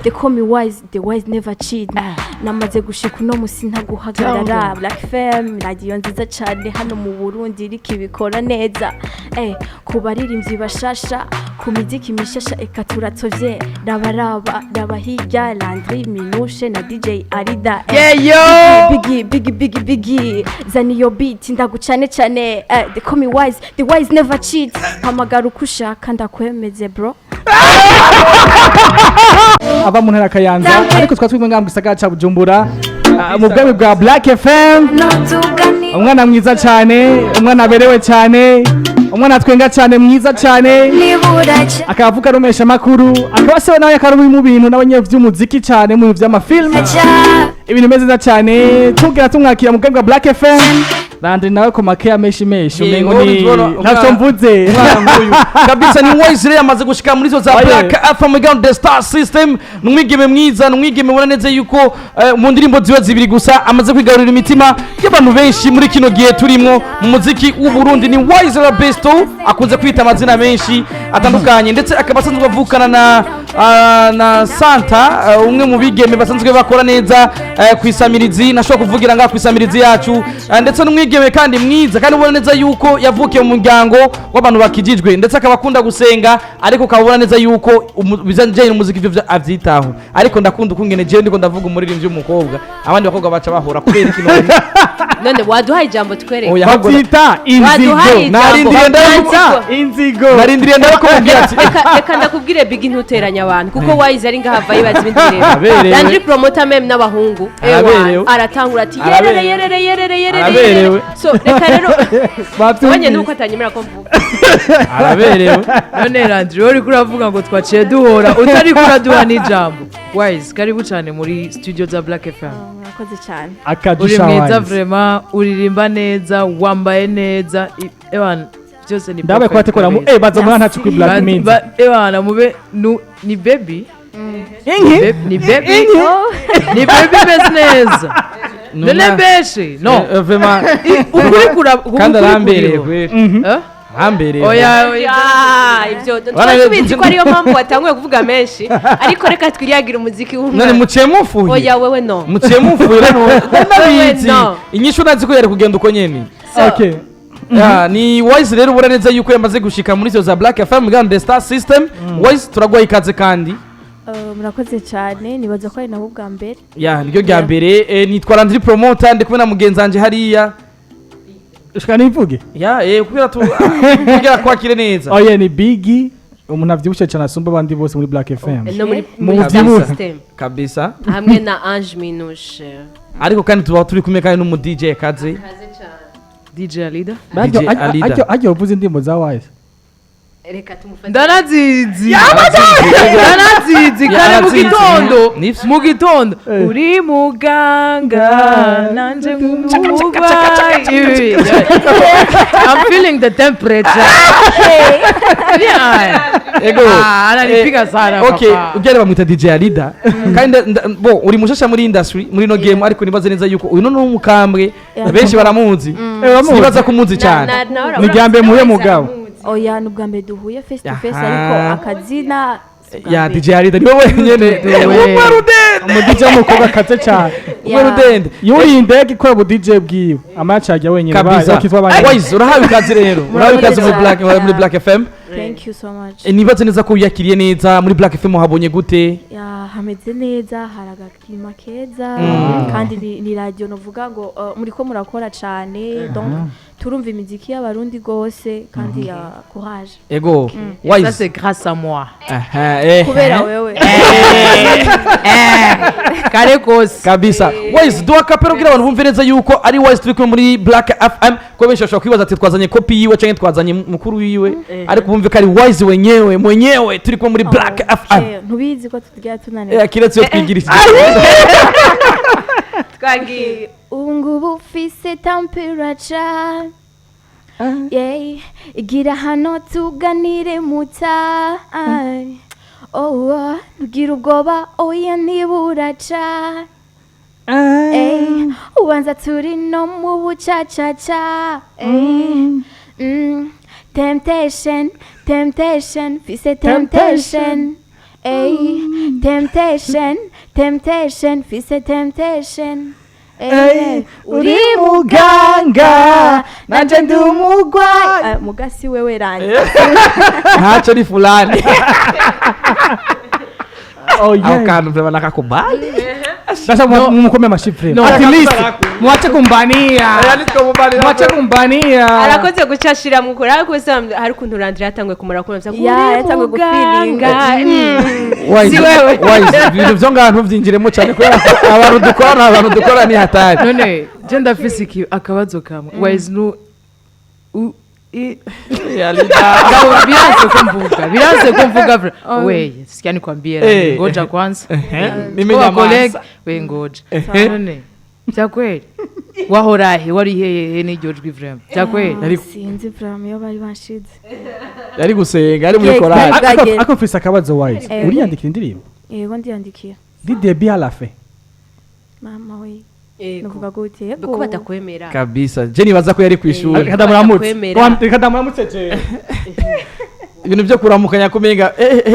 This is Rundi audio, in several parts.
They call me Wise, the wise never cheat. Namaze gushika uno musi ntaguhagarara. Black FM, radio nziza cane hano mu Burundi, iriko ibikora neza. Ku baririmbyi bashasha, ku miziki mishasha, eka turatovye. Raba, raba, raba hirya, Landry Minushe na DJ Arida. Yeah, yo! Biggie, biggie, biggie, biggie, zana iyo beat ndagucane cane. They call me Wise, the wise never cheat. Hamagara uko ushaka, ndakwemeze bro. Ava mu ntara ya Kayanza, ariko twari turi ngaha mu gisagara ca Bujumbura, mu bwami bwa Black FM. Umwana mwiza cyane, umwana aberewe cyane, umwana atwenga cyane, mwiza cyane, akaba avuga arumesha amakuru, akaba se nawe akaba ari mu bintu nawe nyene vy'umuziki cyane, mu bintu vy'amafilm, ibintu bimeze neza cyane. Tubwira tumwakira mu bwami bwa Black FM. Landry nawe ku makeya menshi menshi, umengo ni ntacyo mvuze. Umwana nk'uyu kabisa ni Wise rero, yamaze gushika muri zo za Oye. Black FM Gang, the star system. Ni umwigeme mwiza, ni umwigeme ubona neza yuko mu ndirimbo ziwe zibiri gusa amaze kwigarurira imitima y'abantu benshi muri kino gihe turimwo mu muziki w'u Burundi. Ni Wise Besto, akunze kwita amazina menshi atandukanye, ndetse akaba asanzwe avukana na Santa, umwe mu bigeme basanzwe bakora neza ku isamirizi, nashobora kuvugira ngaha ku isamirizi yacu, ndetse n'umwigeme kandi mwiza, kandi ubona neza yuko yavukiye mu muryango w'abantu bakijijwe, ndetse akaba akunda gusenga, ariko ukaba ubona neza yuko bijanye n'umuziki ivyo avyitaho. Ariko ndakunda ukungene jewe ndiko ndavuga umuririmbyi w'umukobwa, abandi bakobwa baca bahora kubera ikintu. None waduhaye ijambo twereke. Oya, ahubwo Babyita inzigo. Waduhaye ijambo. Narindiriye. Inzigo. Inzigo. Narindiriye ndabikubwira ati Reka ndakubwire, Bigi, ntuteranya abantu, kuko Wise ari ngaha ava yibaza ibindi bintu. Aberewe. Landry Promoter même n'abahungu, ewa, Araberewe. aratangura ati yerere. Araberewe. Yerere, yerere, yerere. Araberewe. Yerere. So reka rero Babyumvise. ubonye nuko atanyemera ko mvuga. Araberewe. None Landry, wowe uriko uravuga ngo twaciye duhora, utariko uraduha n'ijambo. Wise, karibu cyane muri studio za Black FM. Murakoze cyane. Uri Akajisha mwiza. Wise. Vraiment uririmba neza, wambaye neza, ewana, byose ni Ndabaye perfect kubatekora mu kabisa. baza muri ntacu kuri Black Means. Ewana, mube ni baby. Inki. Ni baby, ni baby imeze neza. None benshi no Vraiment. Ukuri kura Kandi ukuri arambereye kuriho. kweri. Eh? Arambereye. Oya, oya. Ah, ibyo twari tubizi ko ariyo mpamvu watanguye kuvuga menshi, ariko reka twiryagira umuziki None w'umwana. muciye mufuye. Oya, wewe no. Muciye mufuye rero, nabizi. No. Inyishu nazi ko yari kugenda uko nyene. So, Okay. Ya, ni Wise rero, ubona neza yuko yamaze gushika muri zo za Black FM Gang, the star system. Wise, turaguha ikaze kandi. Murakoze cyane, nibaza ko ari nabo bwa mbere. Ya, niryo rya mbere. Nitwa Landry Promoter, ndi kumwe na mugenzi wanje hariya. Ushaka nivuge? Ya, kubera tu kugira kwakire neza. Oye, ni Biggie, umuntu avyibushe cyane asumba abandi bose muri Black FM. No muri Mu muri Star byibuhe. System. Kabisa. Hamwe na Ange Minouche. Ariko kandi tuba turi kumwe kandi n'umu DJ kaze. Kaze cyane. DJ Alida. DJ Alida. Ajya uvuze indirimbo za Wise. Reka tumufate. Ndanazizi, ndanazizi kare mu Arazizi. gitondo. Nivyo. Mu gitondo. Eh. Uri muganga nanje nk'umurwayi, I'm feeling the temperature, yeah. Ego. Ah, ananipiga sana, Okay, papa. ugere bamwita DJ Alida. Kandi bo uri mushasha muri industry, muri no game, ariko nibaze neza yuko uyu no umukambwe benshi baramuzi. Baramuzi. Nibaza kumuzi cyane. Ni irya mbere muhuye mugabo. Oya, ni ubwa mbere duhuye face to face, Aha. ariko akazina si ubwa Ya, mbere. DJ Alida niwe wenyene. Wewe. Umwe rudende. Umu DJ w'umukobwa akaze cyane. Umwe rudende. Yuriye indege ikora ubu DJ bwiwe, amacajya wenyine. Kabisa. Bakitwa abanyene. Wise, urahawe ikaze rero. Urahawe ikaze muri Black, muri Black FM. Thank you so much. Nibaze neza ko wiyakiriye neza muri Black FM, habonye gute? Ya, hameze neza, hari agakima keza, kandi ni radio novuga ngo muriko murakora cane, donc turumva imiziki y'abarundi gose, kandi ya courage. Ego. Ça Wise. c'est grâce à moi. Aha. Kubera wewe. Kare kose. Kabisa. Wise, duha kapero kugira abantu bumve neza yuko ari Wise turi kumwe muri Black FM, ko benshi bashobora kwibaza ati twazanye kopi yiwe canke twazanye mukuru wiwe, ariko bumve ko ari Wise wenyewe mwenyewe turi kumwe muri Black FM. Okay, ntubizi ko tugira tunanira. Kiretse iyo twigirije. Twagiye. Ubu ngubu ufise temperature, yeah, igira hano tuganire muta. Oh, ntugire ubwoba, oya, ntiburaca. Ey, ubanza turi no mu bucacaca. Ey, temptation, temptation, fise temptation. Ey, temptation, temptation, fise temptation. Ey, Uri muganga nanje ndi umugwayi. Ah, muga si wewe ranje. Ntacyo, ni fulani. Oh Ako yeah. kantu vraiment nakakubali. Sasa mukome amashyi. No. At least mwache kumbania, mwache kumbania. Arakoze guca ashira mu kuri, ariko se hari ukuntu Landry yatanguye kumara kubona. Ya, yatanguye gufilinga. Wise, Si wewe. Wise, ibintu byo ngaho ntubyinjiremo cyane kubera ko abantu dukora ni hatari. None je ndafise akabazo kamwe, Wise, nu biranze ko mvuga, biranze ko mvuga. We, sikia nikwambie. Ngoja kwanza. Nimenyamaza. Kwa colleague, we, ngoja. None bya kweli wahorahe, wari hehe n'iryo jwi vraiment bya kweli? Sinzi vraiment iyo bari banshize. Yari gusenga, ari muri Yeah, korali. Bwagera. Ako mfise akabazo, Wise. Uriyandikira indirimbo Yego, ndiyandikiye. du début à la fin? Mama we, nuvuga gute? Yego. Ko batakwemera. Kabisa, je nibaza ko yari ku ishuri. Reka ndamuramutse. Batakwemera. Reka ndamuramutse je. Ibintu byo kuramukanya kumenga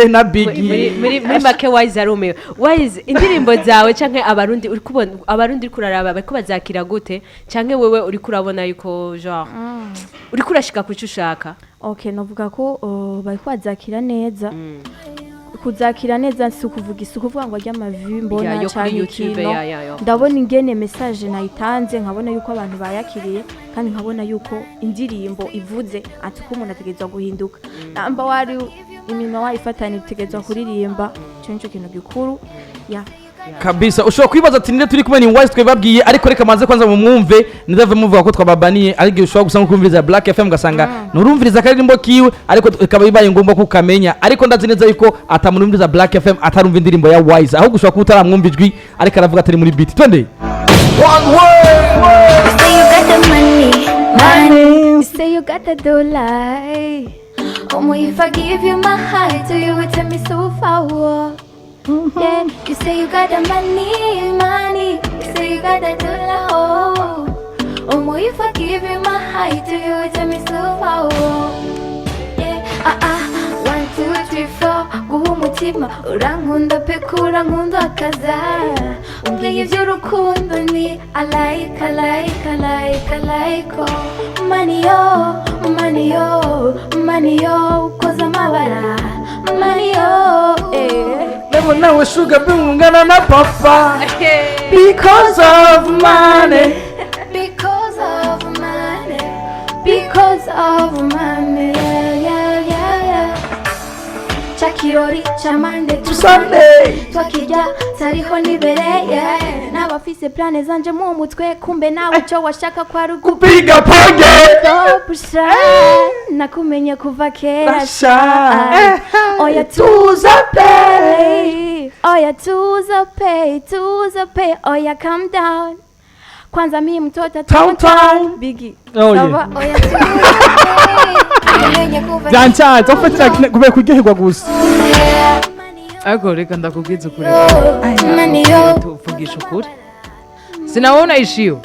na bigi. Muri make, Wise arumiwe. Wise, indirimbo zawe canke abarundi uri kubona, abarundi uri kuraraba bariko bazakira gute, canke wewe uri kurabona yuko genre uri kurashika kuco ushaka? Okay, novuga ko bariko bazakira neza. Kuzakira neza si ukuvuga ngo arya amavi mbona Ya, yo kuri canke YouTube, ikino. ya, ya, ya. Ndabona ingene message nayitanze, nkabona yuko abantu bayakiriye, kandi nkabona yuko indirimbo ivuze ati ko umuntu ategerezwa guhinduka, namba wari iminwa wayifatanye utegerezwa kuririmba. Ico nico kintu gikuru ya. Kabisa, ushobora kwibaza ati ninde turi kumwe? Ni Wise twebabwiye, ariko reka manze kwanza mumwumve, ndave muvuga ko twababaniye. Ariko ushobora gusanga kumviriza Black FM ugasanga nurumviriza akaririmbo kiwe, ariko ikaba bibaye ngombwa ko ukamenya. Ariko ndazi neza yuko atamurumviriza Black FM atarumva indirimbo ya Wise, ahubwo ushobora kuba utaramwumva ijwi, ariko aravuga atari muri beat. Twende. One way. Say you got the money, money. Say you got the dollar. Oh, if I give you my heart, you would take me so far. Yeah, you say you got the money, money. You say you got the dollar. Oh, if I give you my heart, you would take me so far. Yeah, ah ah. One, two, three, four. Guha umutima urankunda pe, kurankunda akaza umbwiye iby'urukundo ni I like, I like, I like, I like, oh. Money yo, money yo, money yo, ukoze amabara, money yo, eh. Lebo nawe sugar bungana na papa because of money. Because of money, because of money, yeah, yeah, yeah, yeah. Chakirori cha Monday to Sunday. Twakirya tariho nibereye n'abafise plans zanje mu mutwe, kumbe nawe icyo washaka kwari Kupiga pange. ugupusha. Nakumenye kuva kera. Sha. Oya tuza pe, oya tuza pe, tuza pe, oya calm down kwanza, mi mtoto Town, town. bigi. Oh, yeah. Sawa, oya tuza pe, nakumenye kuva Byancanze ufatira kubera kuryoherwa gusa. Ariko reka ndakubwiza ukuri. Money yo. Tuvugisha ukuri, sinabona ishiyo.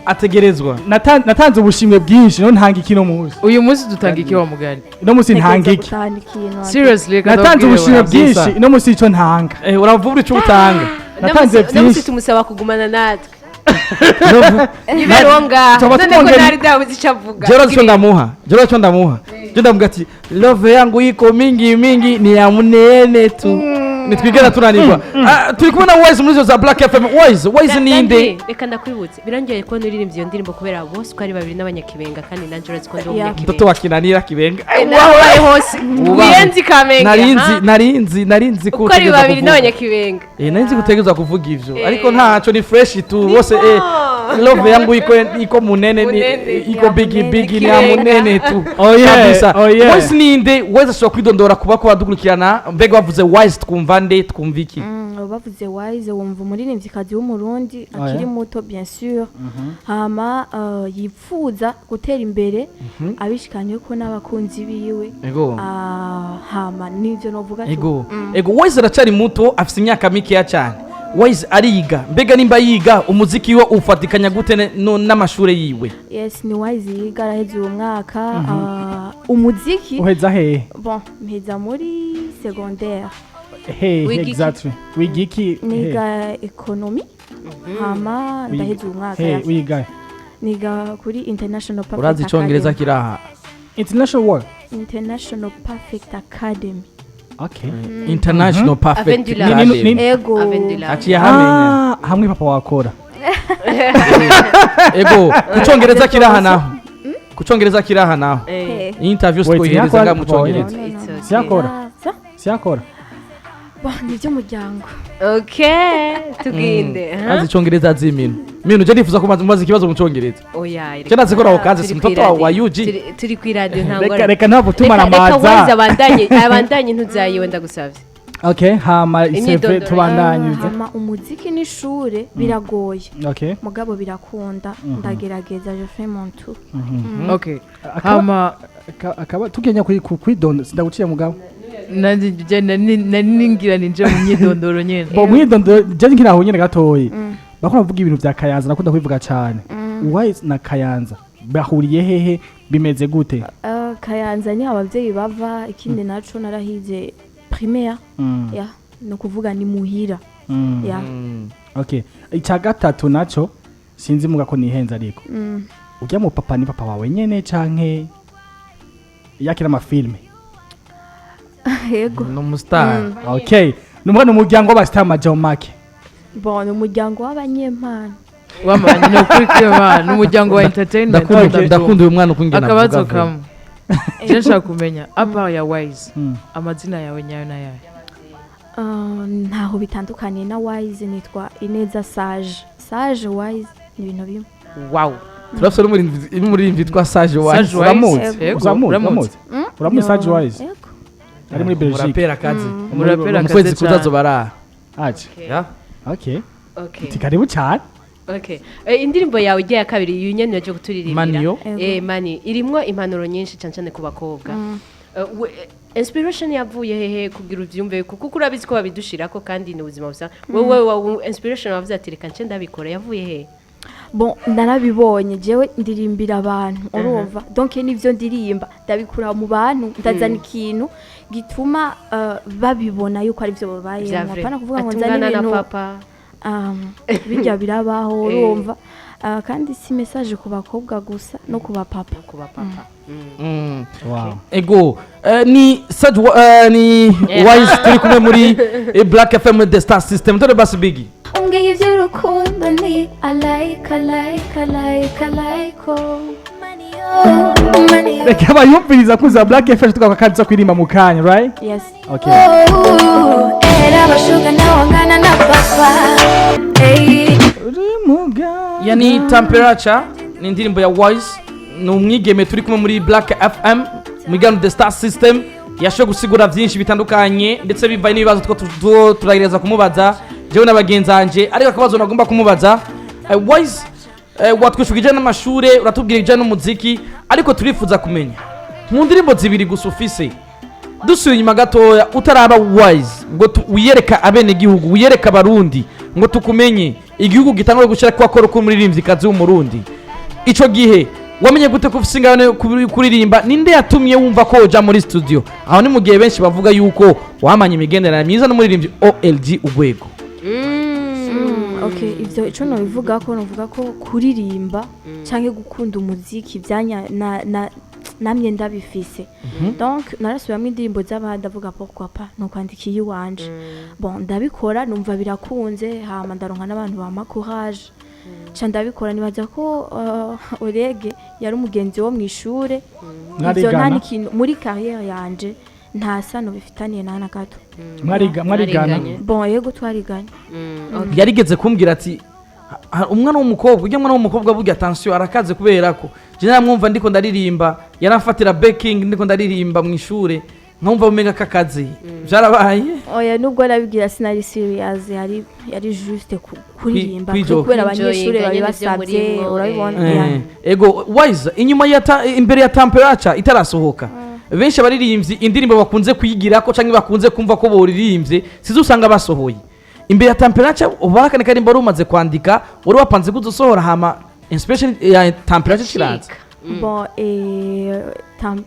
Ategerezwa. Natanze ubushimwe bwinshi, none ntanga iki no munsi? Uyu munsi dutanga iki wa mugani? Ino munsi ntanga iki? Gutahana ikintu. Seriously, reka Natanze ndakubwire ubushimwe wa. bwinshi, ino munsi ico ntanga. Uravuga icyo utanga. Natanze Namusi byinshi. tumusaba kugumana natwe ibero ngaha. Tuba None ko tumwongera- ntari dabuze icyo avuga. Jero icyo ndamuha, jero icyo ndamuha, jero ndamuga ati love yangu iko mingi mingi, ni ya munene tu, nitwigera tunanirwa. Ah, turi kumwe na Wise muri zo za Black FM. Wise, Wise ninde? Nande, reka ndakwibutse, birongeye kubona uririmbye iyo ndirimbo kubera bose uko ari babiri n'abanyakibenga, kandi nanjye urazi ko ndi Mtoto umunyakibenga. wa kinanira kibenga. Nawe hose wiyenzi Kamenge. Narinzi ha? narinzi ko Uko ari utegerezwa babiri kuvuga. n'abanyakibenga. Narinzi gutegerezwa kuvuga ivyo, ariko ntaco, ni fresh tu bose. Love yangu iko munene ni Munene. iko bigi bigi, ni ya munene tu. Oh yeah, Kabisa. oh yeah. Wise ninde? Wise ashobora kwidondora kuba ko badukurikirana. Mbega bavuze Wise twumva nde, twumva iki? Bavuze Wise wumva umuririmvyikazi w'umurundi Oh, akiri yeah. muto, bien sûr, hama yipfuza gutera imbere abishikanye ko n'abakunzi biwe. Ego. Ah, hama nivyo novuga tu. Ego. Ego, Wise aracari muto, afise imyaka mikeya cyane. Wise ariga, mbega nimba yiga umuziki we ufatikanya gute n'amashure yiwe? Yes, ni Wise yiga, araheze uwo mwaka. Umuziki Uheza hehe? Bon, mpeza muri secondaire. Hehe? Wiga iki? Exactly, wiga iki? Hehe? Niga économie, hama ndaheze uwo mwaka. Hehe wiga? Niga kuri International Perfect Urazi icongereza? Academy. Kiraha. International what? International Perfect Academy. Okay. International Perfect Avendula. Academy. Ego. Avendula. Aciye ahamenya. Ah, hamwe papa wakora. Ego, kucongereza kiraha naho, kucongereza kiraha naho. Eh, Interview Wait, sikohereza ntiyakora nga mu papa wawe? congereza. No, no, It's no. okay. Siyakora? Ah, sa? Siyakora? Bon, nibyo muryango. Okay, tugende, ha? Azi icongereza, azi imino mino. Je nifuza kumaza mubaza ikibazo mu congereza. Oya. Je nazi ko aho kazi Turi si mtoto wa kw'iradiyo. wa UG. Turi kw'iradiyo, nta Reka ngorane. reka, ntabwo tumara Reka Wise amaza. abandanye ntuzayiwe, ndagusavye. Okay, hama iseve. Imyidondoro. Tubandanyirize. Hama umuziki n'ishure biragoye, Okay. mugabo birakunda, ndagerageza, je fais mon tout. Okay. Akaba Hama akaba tugenya kuri kwidondo, sindaguciye mugabo. Nanjye nje nari ningira ninje mu myidondoro nyene. Bo mwidondo je nkiraho nyene gatoyi. Bakora bavuga ibintu vya Kayanza, nakunda kubivuga cyane. Wise na Kayanza bahuriye hehe, bimeze gute? Kayanza ni abavyeyi bava, ikindi naco narahize primaire, ya ni ukuvuga ni muhira. Ya. Okay, icya gatatu naco sinzi muga ko nihenze ariko ujya mu papa ni papa wawe nyene canke yakira amafilme? Yego. Ni umustar. Okay, numva ni umuryango w'abastar majao make. Bon, ni umuryango w'abanyempano. Wamanye ni ukuri kw'Imana, ni umuryango wa entertainment. Ndakunda Ndabyumva. ndakunda uyu mwana ukungena Akabazo avuga vuba. kamwe je nshaka kumenya, à part ya Wise, amazina yawe nyayo n'ayahe? Ntaho bitandukaniye na Wise, nitwa Ineza Sage. Sage, Wise ni ibintu bimwe. Wow. Turafise n'umuririmbyi witwa Sage Wise. Sage Wise. Uramuzi? Yego, Uramuzi? uramuzi. Uramuzi, uramuzi Sage Wise? Yego. Ari muri Belgique. Umuraperi akazi. Umuraperi Mu akaze kwezi cyane. kuzazo baraha. Aje. Ya? Okay. Okay. Ati karibu cyane. Okay. Indirimbo yawe igiye ya kabiri, iyo nyene yaje kuturirimbira. Maniyo. Ego. Mani irimwo impanuro nyinshi cyane cyane ku bakobwa. Inspiration yavuye hehe kugira uvyumve, kuko urabizi ko babidushirako kandi ni ubuzima busa. Wewe inspiration wavuze ati reka nce ndabikora, yavuye hehe? Bon, narabibonye, jewe ndirimbira abantu, urumva, donc nivyo ndirimba ndabikura mu bantu, ndazana ikintu gituma babibona yuko ari byo Vya babayemo. vrai. Apana kuvuga ngo Ati nzane umwana na ibintu papa. Bijya birabaho, urumva. Kandi si message ku bakobwa gusa, no ku bapapa. Ku bapapa. Wow. Ego, ni Sage ni Wise turi kumwe muri Black FM The Star System. Dore basi Biggie. Umbwiye iby'urukundo ni I like, I like, I like, I like, oh. Money, oh, money, oh. Reka bayumviriza kuza Black FM, tugaruka kandi kuririmba mu kanya, right? Yes. Okay. Oh, era bashuga nawe na papa. Hey. Yani Temperature ni indirimbo ya Wise, ni umwigeme turi kumwe muri Black FM mu The Star System. Yashoboye gusigura byinshi bitandukanye ndetse bivaye n'ibibazo two turagerageza kumubaza jewe n'abagenzi banje, ariko akabazo nagomba kumubaza, Wise, watwishuka ijyanye n'amashure, uratubwira ibijyanye n'umuziki, ariko turifuza kumenya mu ndirimbo zibiri gusa ufise, dusuye inyuma gatoya utaraba Wise ngo wiyereka abenegihugu, wiyereka abarundi ngo tukumenye, igihugu gitangure gushyira ko akora uko umuririmvyikazi w'umurundi, ico gihe wamenye gute ko ufise ingabane yo kuririmba? Ninde yatumye wumva ko woja muri studio? Aho ni mu gihe benshi bavuga yuko wamanye imigenderanire myiza n'umuririmbyi OLG Ugwego. Okay, ivyo ico nobivuga ko novuga ko kuririmba canke gukunda umuziki byanya na, na namye ndabifise, donc narasubiramo indirimbo z'abandi, ndavuga pourquoi pas no kwandika iyiwanje. Bon, ndabikora, numva birakunze, hama ndaronka n'abantu bampa courage, ca ndabikora. Nibaza ko Orege yari umugenzi wo mw'ishure. Ivyo nta Mwarigana? n'ikintu muri carrière yanje, nta sano bifitaniye na gato. Mwarigana? Mwariganye. Bon, yego, twariganye. Yarigeze kumbwira ati umwana w'umukobwa ujya, mwana w'umukobwa burya attention arakaze, kubera ko je naramwumva ndiko ndaririmba, yaramfatira backing ndiko ndaririmba mu ishure, nkumva umenga kakazi vyarabaye. Oya, nubwo nabibwira sinari serious, yari juste kuririmba kwijoka. kubera abanyeshuri Enjoyinga nyene ivyo babibasabye, murimwo, urabibona. Yeah. Ego Wise, inyuma ya imbere ya Temperature itarasohoka, benshi abaririmbyi indirimbo bakunze kuyigirako canke bakunze kumva ko boririmbye sizo usanga basohoye. Imbere ya Temperature ubarakane karimbo wari umaze kwandika, wari wapanze kuzosohora, hama inspiration ya Temperature kiranze? Bon,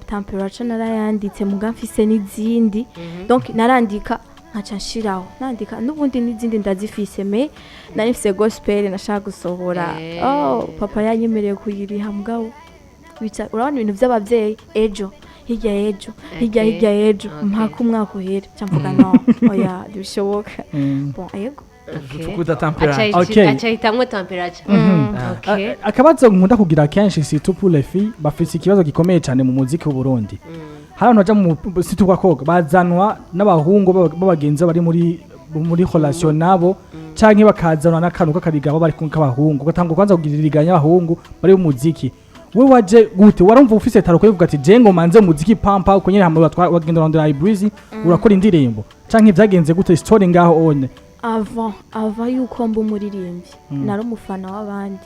Temperature narayanditse, muga mfise n'izindi. Donc narandika nkaca nshiraho, nandika n'ubundi n'izindi ndazifise, mais nari mfise gospel nashaka gusohora. Oh, papa yanyemereye kuyiriha, mugabo bica urabona ibintu by'abavyeyi, ejo hirya y'ejo hirya hirya y'ejo, mpaka umwaka uhera, nca mvuga no, oya, ntibishoboka. Bon, yego. Tukuta Temperature. Okay. Acahitamwo Temperature. Okay. Akabazo nkunda kugira kenshi, surtout pour les filles, bafise ikibazo gikomeye cyane mu muziki w'u Burundi. Hari abantu baja mu, surtout bakobwa, bazanwa n'abahungu b'abagenzi bari muri relation nabo, canke bakazanwa n'akantu k'akarigabo bari kumwe k'abahungu, ugatanga kwanza kugiririganya abahungu bari mu muziki. We waje gute? Warumva ufise taruko bivuga ati je ngo manze muziki pampa uko nyene, hamwe wagenda urondera Ibreezy urakora indirimbo, canke vyagenze gute story ngaho one? Avant yuko mba umuririmbyi, nari umufana w'abandi.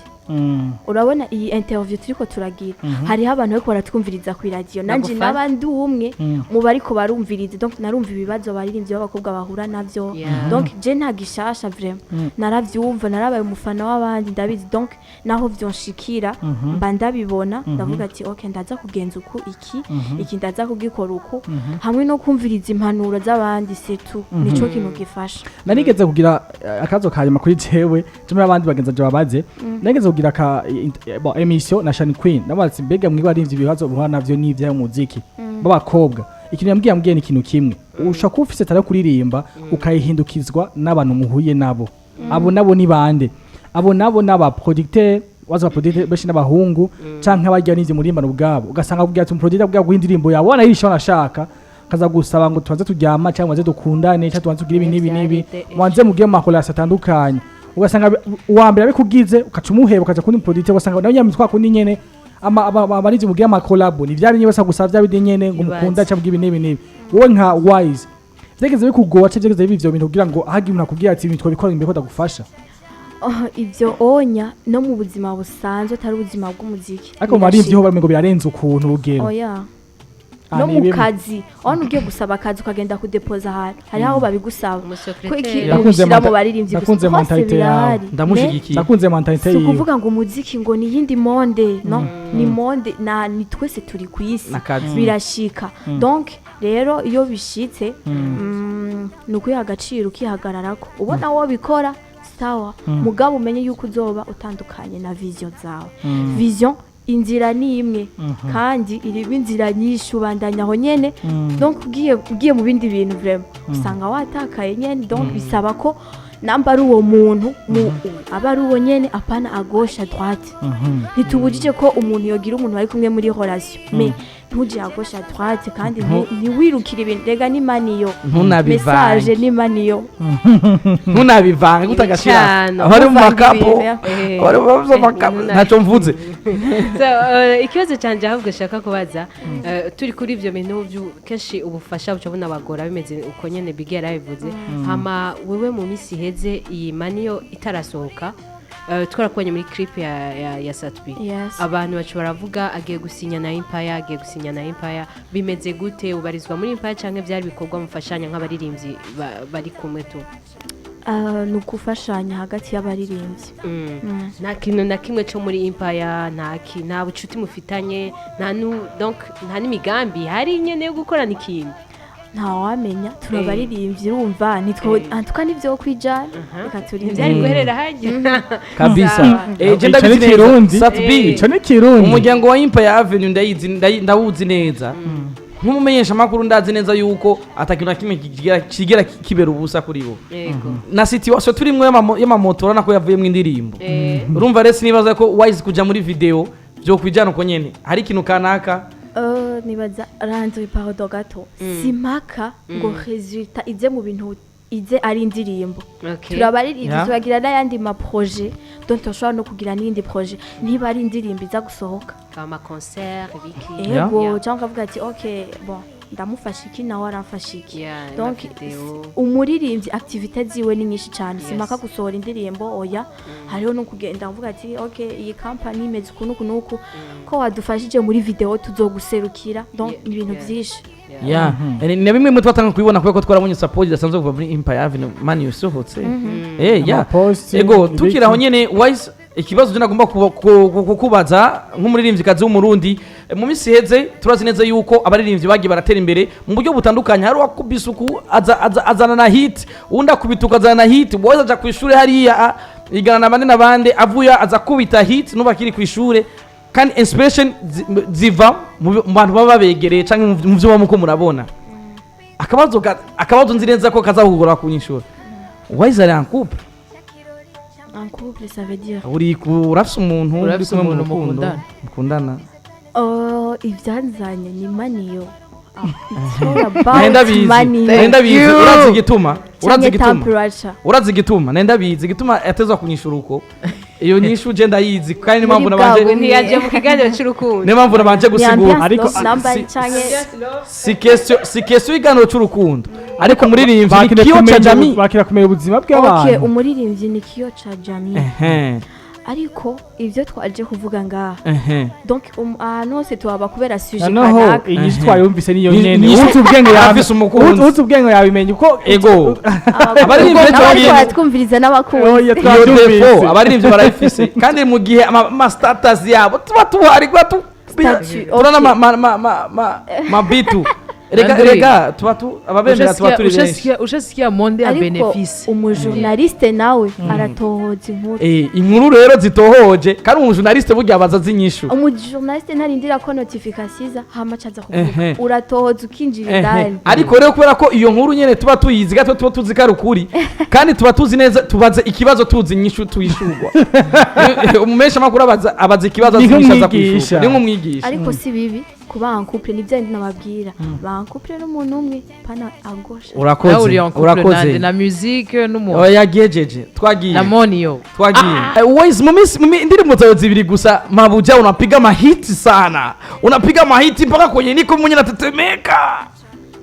Urabona iyi interview turiko turagira, hariho abantu bariko baratwumviriza ku iradiyo, nanje Bagufana? n'abandi umwe mu bariko barumviriza. Donc narumva ibibazo abaririmbyi b'abakobwa bahura navyo. Donc je nta gishasha vraiment, naravyumva, narabaye umufana w'abandi, ndabizi. Donc naho vyonshikira mba ndabibona, ndavuga ati ok, ndaza kugenza uku, iki iki ndaza kugikora uku, hamwe no kumviriza impanuro z'abandi. C'est tout, nico kintu gifasha. Narigeze kugira akazo kanyuma kuri jewe cyo muri abandi bagenzi banje babaze. Narigeze kugira ka bon, émission na Shani Queen, ndabaza mbega mwiba arimvye ibibazo muhura navyo n'ivya muziki b'abakobwa. Ikintu yambwiye ni ikintu kimwe: ushobora kuba ufise talent yo kuririmba, ukayihindukizwa n'abantu muhuye nabo. Abo nabo ni bande? Abo nabo n'aba producteur, waza aba producteur benshi n'abahungu, canke abarya n'ivyo murimbano ubwabo. Ugasanga akubwira ati umuproducteur abwira guha indirimbo yawe wanayirisha, wanashaka kaza gusaba ngo tubanze turyama, cyangwa tubanze dukundane, cyangwa tubanze tugire ibi n'ibi n'ibi, mubanze mugire mu makorasi atandukanye. Ugasanga uwa mbere abikugize, ukaca umuheba ukaja kundi producteur, ugasanga nawe nyamwe twakundi nyene ama abarizi mugire amakolabo ni vya binye basa gusa vya bindi nyene ngo Ibaze. mukunda cyangwa ibi n'ibi n'ibi. Wowe nka Wise, vyageze bikugora cyangwa vyageze biba ivyo bintu kugira ngo hagi umuntu akubwira ati ibintu twabikora imbere ko ndagufasha? Oh, ibyo onya no mu buzima busanzwe, atari ubuzima bw'umuziki. Ariko mu barivyi ho bamengo birarenze ukuntu urugero. Oya. Ah, No ni mu bimwe. kazi, aho ugiye gusaba akazi ukagenda kudepoza ahantu, hariho aho babigusaba ko iki. Umusekreteri. Nakunze Ubishyira mu baririmbyi gusa, nakunze hose mentalité yawe. birahari. Ndamushigikiye. Nakunze mentalité Si yiwe. ukuvuga ngo umuziki ngo ni iyindi monde, no ni monde na ni twese turi ku isi. N'akazi. Birashika. Donc rero iyo bishitse, ni ukwiha agaciro, ukihagararako, ubona wowe bikora sawa, mugabo umenye yuko uzoba utandukanye na vision zawe. Vision, inzira ni imwe kandi irimo inzira nyinshi, ubandanya aho nyene. Donc ugiye mu bindi bintu, vraiment usanga watakaye nyene. Donc bisaba ko namba ari uwo muntu mu aba ari uwo nyene, apana à gauche à droite. Ntitubujije ko umuntu yogira umuntu bari kumwe muri relation, mais ntuje à gauche à droite, kandi ntiwirukire ibintu. Rega ni maniyo Ntunabivange. message ni maniyo. Ntunabivange gutagashira Ibicano. abari mu Ntuvanga makapo, ibintu, abari mu makapo, ntacyo mvuze. So, ikibazo cyanjye ahubwo nshaka kubaza, turi kuri ibyo bintu kenshi ubufasha buca bunabagora, bimeze uko nyene Big yarabivuze. Hama wewe mu minsi iheze, iyi maniyo itarasohoka, twarakubonye muri clip ya Satbi. Yes. Abantu baca baravuga agiye gusinya na Empire, agiye gusinya na Empire. Bimeze gute? Ubarizwa muri Empire canke byari bikorwa mufashanya nk'abaririmbyi bari kumwe tu? Ah, ni ugufashanya hagati y'abaririmbyi. Nta kintu na kimwe cyo muri Empire, nta bucuti mufitanye, nta nu donc nta n'imigambi hari nyene yo gukorana ikintu? Ntawamenya, turabaririmbyi, urumva nitwo antuka nivyo kwijana, reka turinde. Ntibyari guherera hajya. Kabisa. Je Ico ndabizi ni neza. Kirundi. Sat B. Ico ni Kirundi. Umuryango wa Empire Avenue ndayizi, ndawuzi neza nk'umumenyesha makuru, ndazi neza yuko atakintu na kimwe kigera kibera ubusa kuri bo. Na situation turimwo y'amamoto, urabona ko yavuyemo indirimbo. Urumva rero sinibaza ko Wise kuja muri video byo kwijana uko nyene hari ikintu kanaka. Nibaza ranze, pardon gato, simpaka ngo résultat ize mu bintu ize ari indirimbo. Turabaririmbyi, turagira n'ayandi ma projet, donc turashobora no kugira n'iyindi projet niba ari indirimbo iza gusohoka. Ama concert ibiki. Ego. Cyangwa ukavuga ati ok, bon, ndamufasha iki, nawe aramfasha iki. Donc video. umuririmbyi activité ziwe ni nyinshi cyane. Simpaka gusohora indirimbo, oya. Hariho no kugenda uvuga ati ok, iyi company imeze uku n'uku n'uku, ko wadufashije muri video tuzoguserukira. Donc ni ibintu byinshi. Ya, ni bimwe mu twatanga kubibona kubera ko twarabonye support idasanzwe kuva muri Empire Avenue man usohotse. Ya. Amaposti, Ego, ibiki. tukiri aho nyene, Wise, ikibazo je nagomba kukubaza nk'umuririmvyikazi w'Umurundi, mu minsi iheze turazi neza yuko abaririmbyi bagiye baratera imbere mu buryo butandukanye. Hari uwakubise uku aza azana na hit, uwundi akubita uku azana na hit. Wise aja ku ishure hariya, igana na bande na bande, avuye aza kubita hit n'ubu akiri ku ishure. Kandi inspiration ziva mu bantu baba babegereye canke mu vyo muba muko murabona. Akabazo nzi neza ko kazahugura kunyishura: Wise ari en couple? En couple, ça veut dire? Urafise umuntu uri Urafise kumwe mu umuntu rukundo? mukundana? Mukundana. Oh, ibyanzanye ni maniyo. It's all about Nenda bizi. money. Nenda bizi. You. Urazi igituma? Urazi Canke igituma? temperature. Urazi igituma? Nenda bizi igituma yatezwa kunyishura uko. Iyo nyishu je ndayizi, kandi niyo mpamvu Muri nabanje bwa Ntiyaje mu kiganiro cy'urukundo. Niyo mpamvu nabanje Ni gusigura. ambiance Ariko- love number canke Si question y'iganiro c'urukundo, ariko umuririmbyi ni Bakira kiyo ca kumenya jamii. Bakira kumenya ubuzima Okay, bw'abantu. umuririmbyi ni kiyo ca jamii. Ariko ibyo twaje kuvuga ngaha, donc ahantu hose tuhaba kubera sujet Noneho kanaka. inyishu twayumvise niyo nyene. Inyishu Uzi ubwenge arafise umukunzi. Uzi ubwenge yabimenye uko. Ego, abaririmbyi benshi Abariko baratwumviriza n'abakunzi. Oya, iyo twabyumvise. défaut abaririmbyi barayifise, kandi mu gihe ama status yabo tuba tuharigwa tu Statut, turana okay. mabitu rega. Andre. Rega tuba tu ababemera tuba turi benshi. Ushasikia monde ya Ariko bénéfice. umujournaliste nawe aratohoza inkuru. Inkuru rero zitohoje, kandi umujournaliste burya abaza zinyishu. Umujournaliste ntarindira ko notification iza hama acaza kuvuga. Uratohoza, ukinjira indani. Ariko rero kubera ko iyo nkuru nyene tuba tuyizi gato, tuba tuzi ko ari ukuri, kandi tuba tuzi neza, tubaze ikibazo tuzi inyishu tuyishurwa. Umumesha makuru abaza ikibazo Ni azi inyishu aza nk'umwigisha. kwishurwa, ni nk'umwigisha. Ariko si bibi kuba en couple, nibyo nababwira, ba en couple n'umuntu umwe, pana agosha. Nawe uri Urakoze. en couple nande? Urakoze. Na musique n'umuntu? Oya, gejeje twagiye. Na moniyo. Twagiye. Wise, mu minsi indirimbo zawe zibiri gusa, mabuja, unapiga mahiti sana, unapiga mahiti mpaka kwenye niko mwenye natetemeka,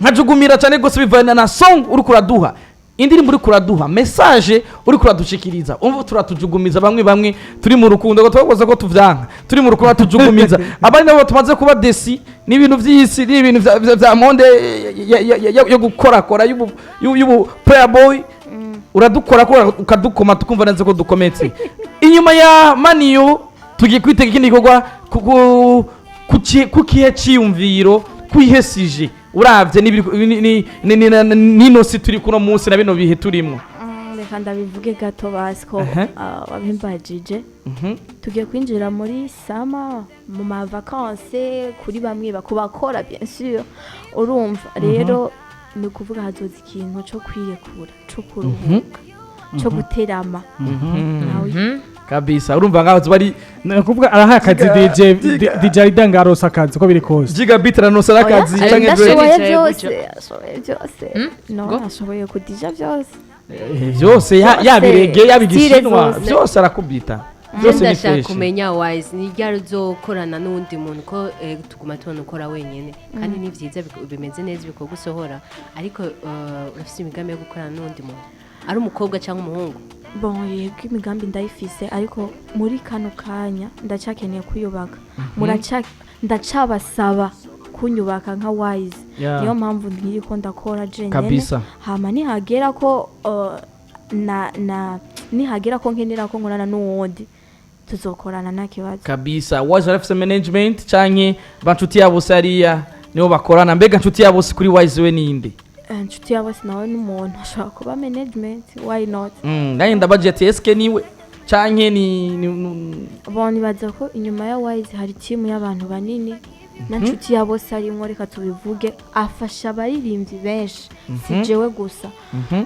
nkajugumira cyane gose, bivana na song uri kuraduha, indirimbo uri kuraduha, message uri kuradushikiriza. Umva, turatujugumiza bamwe bamwe turi mu rukundo ngo twakoze ko tuvyanka, turi mu rukundo tujugumiza abandi nabo tumaze kuba déçus n'ibintu vy'isi, n'ibintu vya monde yo gukorakora y'ubu playboy. Uradukora ko ukadukoma, tukumva neza ko dukometse. Inyuma ya maniyo tugiye kwitega ikindi gikorwa ku kihe ciyumviro, kuyihe sije uravye n'ino si turi kuno munsi na bino bihe turimwo? Reka ndabivuge gato basi ko wabimbajije. Tugiye kwinjira muri summer, mu ma vacances kuri bamwe bakubakora, bien sûr. Urumva rero, ni ukuvuga hazoza ikintu cyo kwirekura, cyo kuruhuka, cyo guterama nawe. Kabisa, urumva ngaho zuba ari Ni ukuvuga arahaye akazi DJ DJ Aida, ngarosa akazi uko biri kose. Gigabit aranosa n'akazi Oya, canke ndashoboye Yicaye byose. gutyo. Ashoboye byose. No. Go. Ashoboye kudija byose. Byose, yaba irege, yaba Style igishinwa, zose. byose arakubita byose, ni Ndashaka fresh. kumenya, Wise, ni ryari uzokorana n'uwundi muntu, ko tuguma tubona ukora wenyine, kandi ni byiza, bimeze neza ibikorwa usohora, ariko urafite imigambi yo gukorana n'uwundi muntu, ari umukobwa cyangwa umuhungu? Bon, yego, imigambi ndayifise, ariko muri kano kanya ndacyakeneye kwiyubaka. Ndacabasaba kunyubaka nka Wise. Niyo mpamvu nkiri ko ndakora jenyene. Hama nihagera ko na nihagera ko nkenera ko nkorana n'uwundi, tuzokorana nta kibazo. Kabisa. Wise arafise management canke ba nshuti yabo se hariya nibo bakorana? Mbega nshuti yabo se kuri Wise we ninde? Inshuti yabo se nawe n'umuntu ashobora kuba management, why not? Nanjye ndabaje ati eske niwe canke ni Bon, nibaza ko inyuma ya Wise hari timu y'abantu banini, na nshuti ya bose arimwo. Reka tubivuge, afasha abaririmbyi benshi, si jewe gusa,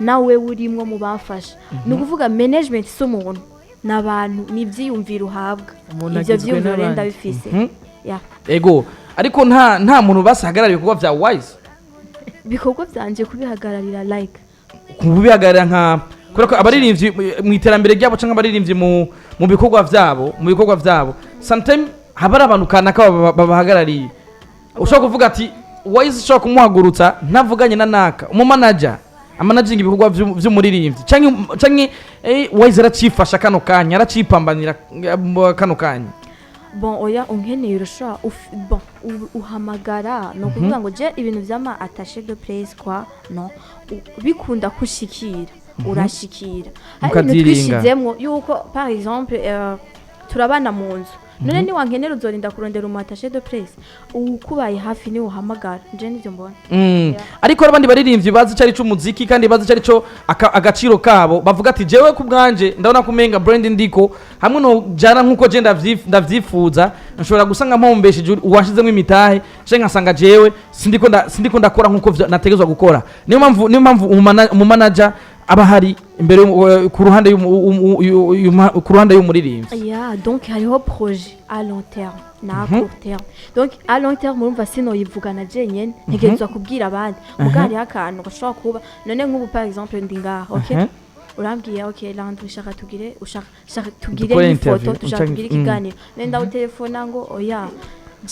nawe urimwo mu bafasha. Ni ukuvuga management si umuntu, ni abantu, ni ibyiyumviro uhabwa. Umuntu Ibyo agizwe byiyumviro rero n'abandi. ndabifise. Ya. Ego, ariko nta muntu basahagarara ibikorwa vya Wise? Ibikorwa byanje kubihagararira, like? Kubihagarara nka kubera ko abaririmbyi mu iterambere ryabo canke abaririmbyi mu bikorwa vyabo sometimes haba hari abantu kanaka babahagarariye. Ushobora kuvuga ati Wise ushobora kumuhagurutsa ntavuganye na naka umumanager amanaginga ibikorwa vy'umuririmbyi, canke Wise aracifasha kano kanya, aracipambanira kano kanya? Bon, oya, unkeneye urashobora bon, uhamagara. Ni ukuvuga ngo je ibintu vy'ama attaché de presse quoi, no bikunda kushikira, urashikira. Hari ibintu Mukavyiringa. twishizemwo yuko, par exemple, turabana mu nzu. None niwankenera uzorinda kurondera umu attaché de presse? Uwukubaye hafi niwe uhamagara. Je nivyo mbona. Ariko hari abandi baririmbyi bazi icyo ari cyo umuziki, kandi bazi icyo ari cyo agaciro kabo, bavuga ati: "Jewe ku bwanje ndabona ko umenga brand ndiko hamwe no jana nkuko je ndavyifuza, nshobora gusanga mpombesheje uwashizemo imitahe, canke nkasanga jewe sindiko ndakora nkuko nategerezwa gukora." Niyo mpamvu umumanager aba hari imbere ku ruhande ku ruhande y'umuririmbyi. Yeah, donc hariho projet à long terme na à court terme. Donc à long terme, urumva sinoyivugana jenyene, ntegerezwa kubwira abandi. Muga hariho akantu gashobora kuba, none nk'ubu par exemple ndi ngaha, okay, urambwiye: "Ok Landry, ushaka tugire, ushaka shaka tugire Dukore n'ifoto, interview, tushaka tugire ikiganiro." None ndawutelefona ngo oya,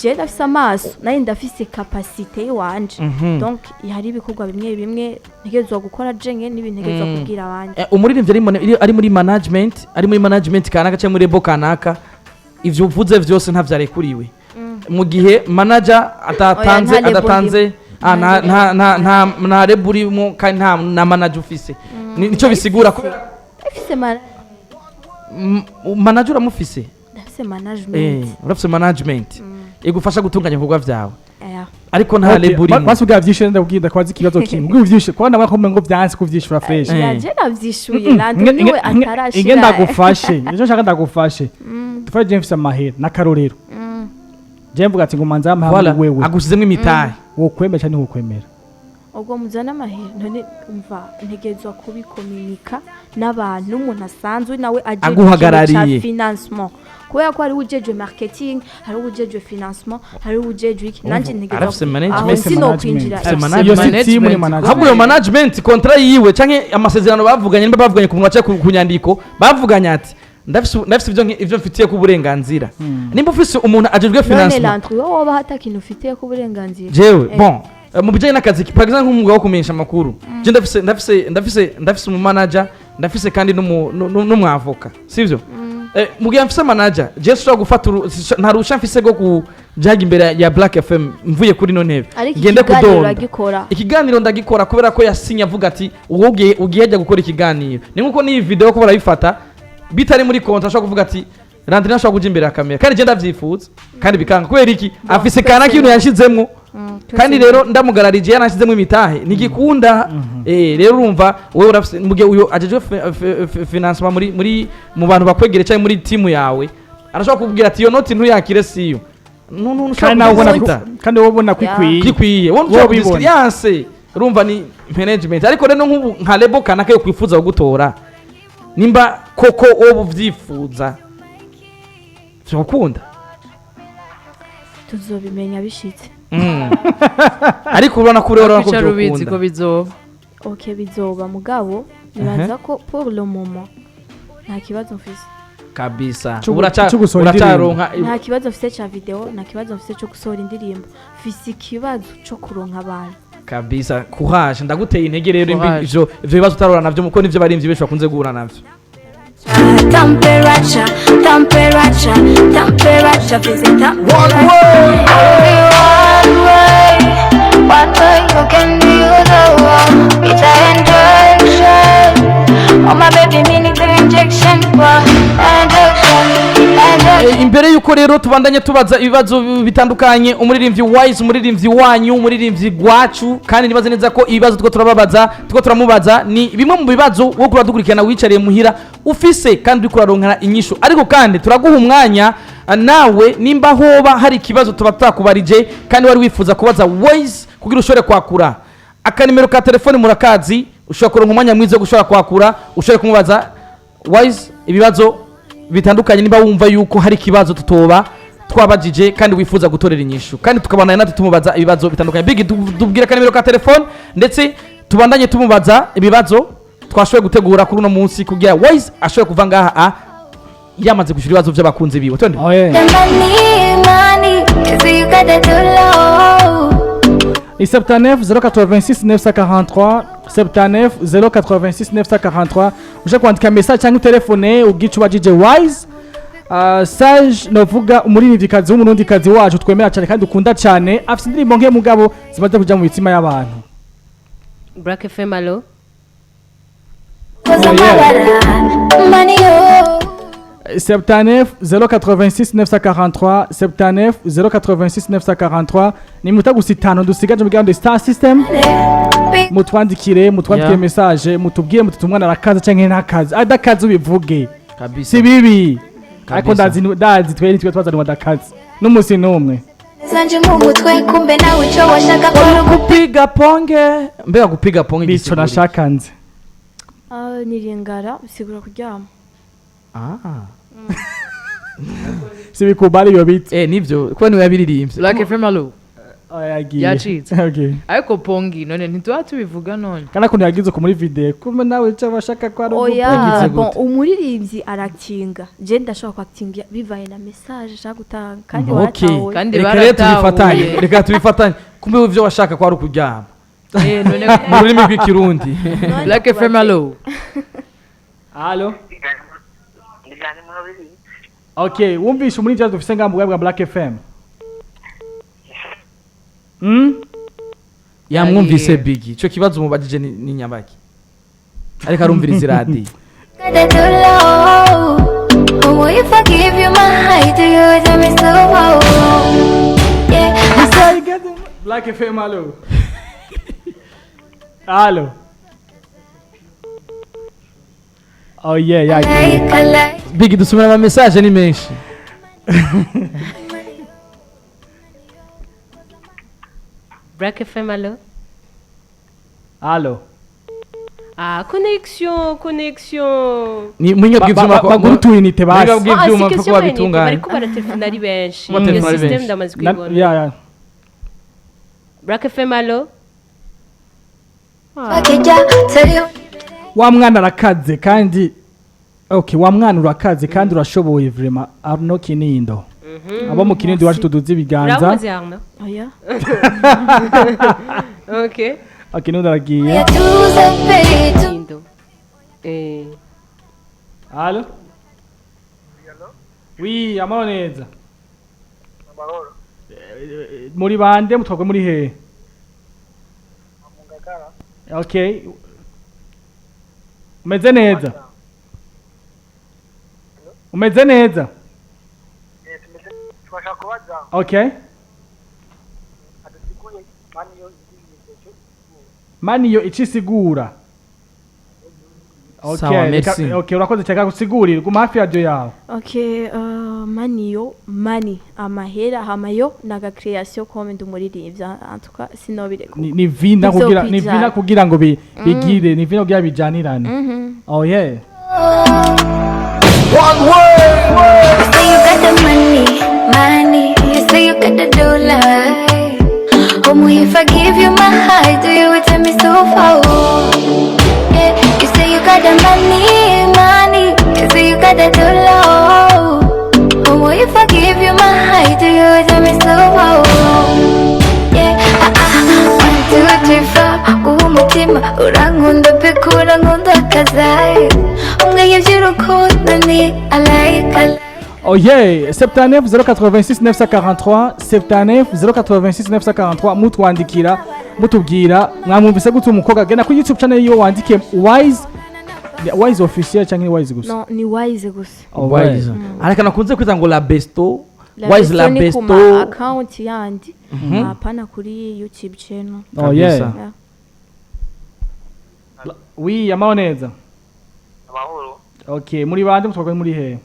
je ndafise amaso, naye ndafise capacité iwanje. Donc hari ibikorwa bimwe bimwe ntegerezwa gukora jenyene n'ibintu ntegerezwa kubwira abandi. Umuririmbyi ari muri management, ari muri management kanaka cyangwa muri label kanaka, ivyo uvuze vyose ntavyarekuriwe mu gihe manager atatanze Oya, nta label. adatanze. Nta. Nta label urimo kandi nta na manager ufise. Nico bisigura kubera Ndafise manager uramufise? Ndafise management. Urafise management igufasha gutunganya ibikorwa vyawe, ariko nta Okay, label urimo. Basi ubwa vyishure, ndakubwira, ndakwaza ikibazo kimwe. Ubwo uvyishure kubona ndabona ko umengo vyanse kuvyishura fresh. Yaje navyishuye, Landry niwe atarashira. Inge ndagufashe, nicyo nshaka ndagufashe. Dufashe, je mfise amahera n'akarorero, je mvuga ati ngo manza amahera Voilà, muri wewe. Agusizemwo imitahe. Wokwemera canke ntiwokwemera? Ubwo muzana amahera, none umva, ntegerezwa kubikominika n'abantu, n'umuntu asanzwe nawe ajejwe ikintu Aguhagarariye. ca financement, kubera ko hariho ujejwe marketing, hariho ujejwe financement, hariho ujejwe iki. Nanje ntegerezwa Arafise management. aho Arafise sinokwinjira. Arafise Iyo management. si team, ni management. Ahubwo iyo management, contrat yiwe canke amasezerano bavuganye, nimba bavuganye ku munwa canke ku nyandiko, bavuganye ati: Ndafise ivyo mfitiye ku burenganzira." Nimba ufise umuntu ajejwe None financement. Landry, wowe woba hata kintu ufitiye ko uburenganzira? Jewe, bon, mu bijanye n'akazi, par exemple nk'umwuga wo kumenyesha amakuru, je ndafise umumanager, ndafise kandi n'umwavoka, sivyo? Mu gihe mfise manager, je sinshobora gufata nta ruhusha mfise rwo kujaga imbere ya Black FM mvuye kuri ino ntebe Ariko ngende ikiganiro kudonda. uragikora. Ikiganiro ndagikora kubera ko yasinye avuga ati: "Uwo ugiye ajya gukora ikiganiro." Ni nkuko n'iyi video ko barayifata bitari muri contrat, ashobora kuvuga ati: "Landry ntashobora kuja imbere ya kamera," kandi je ndavyifuza kandi bikanga. Kubera iki? Afise kana kintu yashizemwo. Kandi rero ndamugararije, yaranshizemo imitahe, ntigikunda. Rero urumva wowe urafise, mu gihe uyo ajejwe financement muri mu bantu bakwegere cyangwa muri timu yawe, arashobora kukubwira ati: "Iyo noti ntuyakire, siyo." No, Kandi nawe ubona kandi wowe ubona ko ikwiye. Kikwiye wowe Wowe ushobora ubibona. kudisikiriyanse. Urumva ni management. Ariko rero nk'ubu nka label kanaka yo kwifuza kugutora, nimba koko wowe uvyifuza, vyokunda? Tuzobimenya bishitse. Ariko urabona ko urabona ko Wicara ubizi ko vyokunda. bizoba. Ok, bizoba, mugabo nibaza ko pour le moment nta kibazo mfise. Kabisa. C'ugusohora. Uracaronka. Nta kibazo mfise ca video, nta kibazo mfise co gusohora indirimbo. Mfise ikibazo co kuronka abantu. Kabisa, courage, ndaguteye intege rero. Courage. Ivyo bibazo utarora navyo, kuko nivyo barimvyi benshi bakunze guhura navyo. Temperature, temperature, temperature, feel temperature. One way, one way, you can be the one. It's an injection. Oh my baby, me need the injection, injection, injection. Imbere yuko rero tubandanye tubaza ibibazo bitandukanye umuririmbyi Wise, umuririmbyi wanyu, umuririmbyi gwacu, kandi nibaze neza ko ibibazo two turababaza, two turamubaza, ni bimwe mu bibazo wo kuradukurikirana wicariye muhira ufise kandi uriko uraronkera inyishu. Ariko kandi turaguha umwanya, nawe nimba hoba hari ikibazo tuba tutakubarije kandi wari wifuza kubaza Wise, kugira ushobore kwakura akanimero ka telefone murakazi, ushobora kuronka umwanya mwiza wo gushobora kwakura, ushobore kumubaza Wise ibibazo bitandukanye, niba wumva yuko hari ikibazo tutoba twabajije kandi wifuza gutorera inyishu, kandi tukabandanya natwe tumubaza ibibazo bitandukanye. Big, tubwire akanimero ka telefone, ndetse tubandanye tumubaza ibibazo twashoboye gutegura kuri uno munsi, kugira Wise ashobore kuva ngaha yamaze kwishyura ibibazo by'abakunzi biwe. Twende. Oh, yeah. The money, money, 'cause you got it too low. Ni 79 086 943, 79 086 943. Ushaka kwandika message cyangwa telefone ubwica ubajije Wise. Sage, novuga umuririmvyikazi w'umurundikazi wacu twemera cyane kandi dukunda cyane, afite indirimbo nke mugabo zimaze kuja mu mitima y'abantu. Black FM, allo? Cause Oh, yeah. amabara money yo. 79 086 943, 79 086 943. Ni iminota gusa 5 dusigaje mu kiganiro Star System. Mutwandikire message, mutubwire muti umwana arakaza canke ntakaze. Adakaze ubivuge. Kabisa. Si bibi, ariko Kabisa. ndazi twe nitwe twazanwa adakaze n'umusi n'umwe. Zanje mu mutwe, kumbe nawe ico washaka ko Kupiga ponge, mbega kupiga ponge Nico gisigura iki? nashaka nze. Ah, niringara bisigura kuryama. Ah. Si bikubali iyo biti. Nivyo kuba niwe yabiririmbye. Black FM, allo? Oh, yagiye. Yacitse. Okay. Ariko pongi none ntituba tubivuga none? Kana kuntu yagize ko muri video, kumbe nawe ico bashaka ko ari Oya. Yagize Bon, gute? umuririmbyi arakinga, je ndashobora kwakitinga bivaye na message ashaka gutanga kandi Okay. waratahuye. Kandi Reka rero baratahuye. tubifatanye, reka tubifatanye. Kumbe ivyo washaka ko ari ukuryama None mu rurimi rw'ikirundi. Black FM, allo? Allo. Okay, wumvishe umuririmbyi dufise ngaha mu bwa Black FM? Yamwumvise. Yagiye. Bigi, ico kibazo umubajije ni nyabaki, ariko arumviriza iradiyo. Got that too low. Oh, if I give you my heart, do you tell me so? Yeah. Black FM, allo. Allo. Oh yeah, yagiye. Like, I like. Bigi, dusomera ama message ni menshi. Black FM, allo? Allo. Ah, connexion, connexion. Ni muhinga bw'ivyuma Bagura utuyinite basi. Muhinga bw'ivyuma Ah, si kuko question y'amayinite, babitunganya. bariko baratelefona ari benshi. Batelefona Iyo ari system benshi. ndamaze kuyibona. Ya. Black FM, allo? Wakija, tell you. Wa mwana arakaze kandi, okay, wa mwana urakaze kandi urashoboye vraiment, Arno Kinindo. Abo mu Kinindo iwacu tuduze ibiganza. Uramuzi Arno? Oya. Okay. Okay, Kinindo aragiye. Yatuza pe, tu. Indo. Allo. Oui, amahoro neza. Amahoro. Muri bande, mutwagwe muri hehe? Mu Ngagara. Okay, umeze neza, umeze neza. Tumeze tubasha kubaza Okay. adusiguye mani yo indirimbo cyo. Maniyo icisigura. Sawa, Okay, merci. Okay, urakoze cyane, gusigurira guma hafi ya radio yawe. Okay, maniyo, money, amahera, hamayo naga création comme ndi umuririmbyi, en tout cas sinobireka. Ni vina kugira ni vina Bizokwijana. Kugira ngo bigire ni vina kugira bijanirane. Oh yeah. You say you got the money, money. You say you got the dollar. Oh, if I give you my heart, do you tell me so far? Yeah, you say you got the money, money. You say you got the dollar. Oh, if I give you my heart, do you tell me so far? Yeah, ah, ah. One, two, three, four. Guha umutima urankunda pe, urankunda kazaye umwe y'iby'urukundo ni I like, I like. Oh yeah, 79 086 943, 79 086 943. Mutwandikira mutubwira mwamwumvise gute umukobwa. Genda kuri YouTube channel yiwe wandike Wise, Wise official cyangwa ni Wise gusa? No, ni Wise gusa. Oh, Wise ariko nakunze kwita ngo la besto. La Wise la Besto ni ku ma besto. account yandi, hapana kuri YouTube channel. Oh yeah. Kabisa. Yeah. Oui, amahoro neza. Amahoro. Okay, muri bande, mutwagwe muri hehe?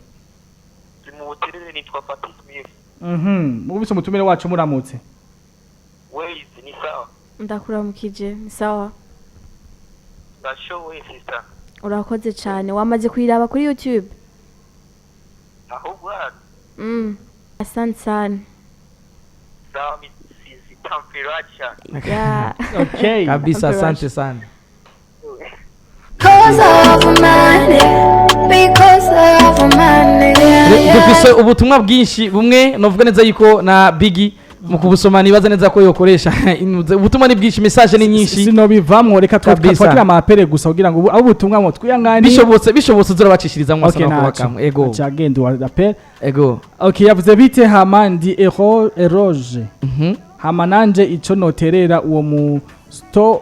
Ndi mu Buterere, nitwa Patrick Smith. Mubise umutumire wacu, muramutse. Ways ni sawa? Ndakuramukije, ni sawa. Ndashoboye, sister. Urakoze cyane. Wamaze kuyiraba kuri YouTube? Ahubwo Asante sana. Sawa, Mrs. Temperature. Yeah. Okay. Kabisa, asante sana. Because of money, because of money. Yeah, yeah. Dufise ubutumwa bwinshi, bumwe novuga neza yuko na Bigi Mu kubusoma nibaza neza ko yokoresha ubutumwa ni bwinshi, message ni nyinshi. Sinobivamwo, reka Kabisa. twakira ama appels gusa kugira ngo abo ubutumwa ngo twiyangane. Bishobotse zurabacishiriza mu Okay, masano ntaco. kubakamwe ego. Aca agenda wa appel. Ego. Okay, yavuze bite hama ndi ero eroge. Hama nanje ico noterera uwo mu sto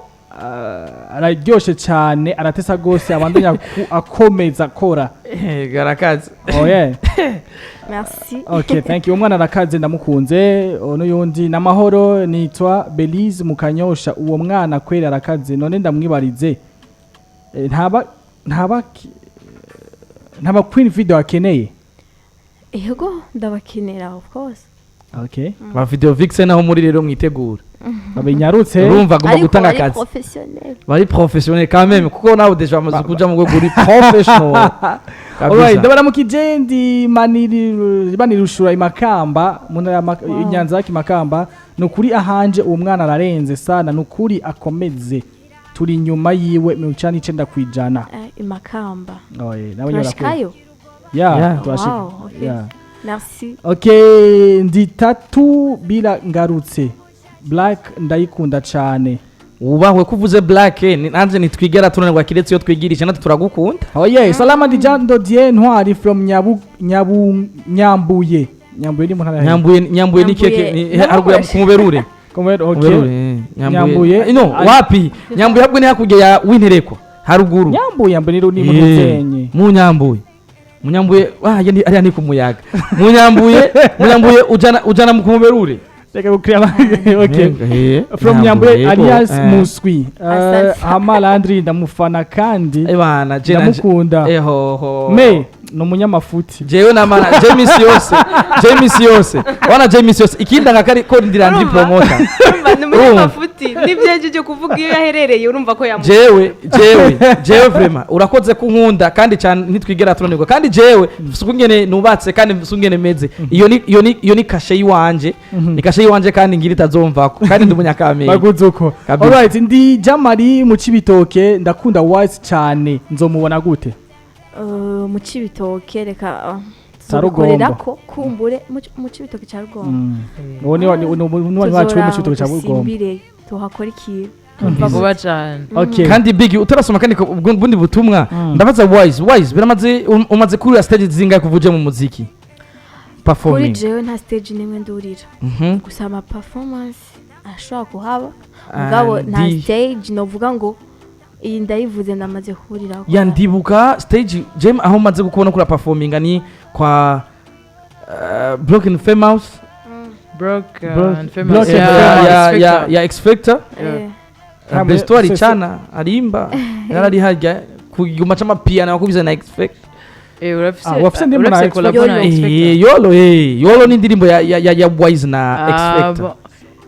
araryoshe cyane, aratesa gose, abandanya akomeza akora. Garakaze. Oh yeah. Merci. Okay, thank you. Umwana arakaze, ndamukunze. N'uyundi namahoro, nitwa Belize Mukanyosha. Uwo mwana kwera arakaze. None ndamwibarize, ntaba queen video akeneye? Yego, ndabakenera, of course. Okay. Ba video vixen aho muri rero mwitegura. Babinyarutse. Urumva agomba Ariko gutanga bari akazi. professionnel. Bari professionnel quand même, kuko nawe déjà bamaze kuja mu rwego uri professional. Alright, Kabisa. ndabaramukije, ndi Manirushura imakamba mu ntara ya Inyanza yaki Makamba. Nukuri ahanje uwo mwana ararenze sana, nukuri akomeze, turi inyuma yiwe 99%. Imakamba. Oh, yeah, nawe nyine urakoze. Turashikayo. Yeah, Yeah. turashika. Wow, okay. Yeah. Merci. Okay, ndi tatu bila ngarutse. Black ndayikunda cyane. Wubahwe ko uvuze black, nanje nitwigera tunanirwa kiretse iyo twigirisha, natwe turagukunda. Oh yeah, salama, ndi Jean Dodier Ntwari from Nyabu Nyabu Nyambuye. Nyambuye ni mu ntara ya Nyambuye ni keke Nyambuye. ni haruguru ku Muberure. Kumbe, okay. Muberure, Nyambuye. No, wapi, Nyambuye habwo ni hakurya ya Wintereko haruguru. Nyambuye, Nyambuye ni mu Musenyi. Mu Nyambuye, mu Nyambuye, ah ariya ni ku muyaga. Mu Nyambuye, mu Nyambuye ujana mu Kumuberure. Reka gukira. Okay. From Nyambuye alias Muswi. Asante. Hama Landry ndamufana kandi Ebana je ndamukunda. Ehoho. Me ni umunyamafuti. Jewe namana je misi yose, je misi yose wana je misi yose ikindi ngakari ko ndi Landry Urumva? promoter. Urumva ni umunyamafuti, nibyo yaje kuvuga iyo yaherereye, urumva ko yamu Jewe vraiment urakoze kunkunda kandi cyane, ntitwigera tunanirwa. Kandi jewe mfise ukungene nubatse kandi mfise ukungene meze, iyo ni cachet yiwanje, ni cachet yiwanje kandi ngira itazomvako, kandi ndi umunyakamenge. Baguze uko. Kabisa. Alright, ndi Jamari mu Cibitoke, ndakunda Wise cyane, nzomubona gute? Mu Cibitoke, reka Ca Rugombo. tubikorerako kumbure mu Cibitoke ca Rugombo. Uwo ni wacu wo mu Cibitoke ca Rugombo. Dusimbire tuhakora ikintu. Vuba cyane. Okay. Kandi big utarasoma kandi bundi butumwa, ndabaza Wise. Wise, biramaze umaze kuri stage zingahe kuva uje mu muziki Kuri performing? jewe nta stage nimwe ndurira. Gusa ama performance ashobora kuhaba, mugabo nta stage novuga ngo iyi ndayivuze ndamaze kuhurira. Ya, ndibuka stage jem aho maze gukubona kuri performinga ni kwa Broken Famous. Broke and famous. Broke ya and ya X ya Factor. ya X Factor. Besto arichana arimba yarari harya kuguma c'amapiyano wakubise na X Factor. Urafise Ah, wafise indirimbo na urafise X collabo na Yolo. X Factor. Yolo, yolo ni indirimbo ya Wise na X Ah, Factor. bon.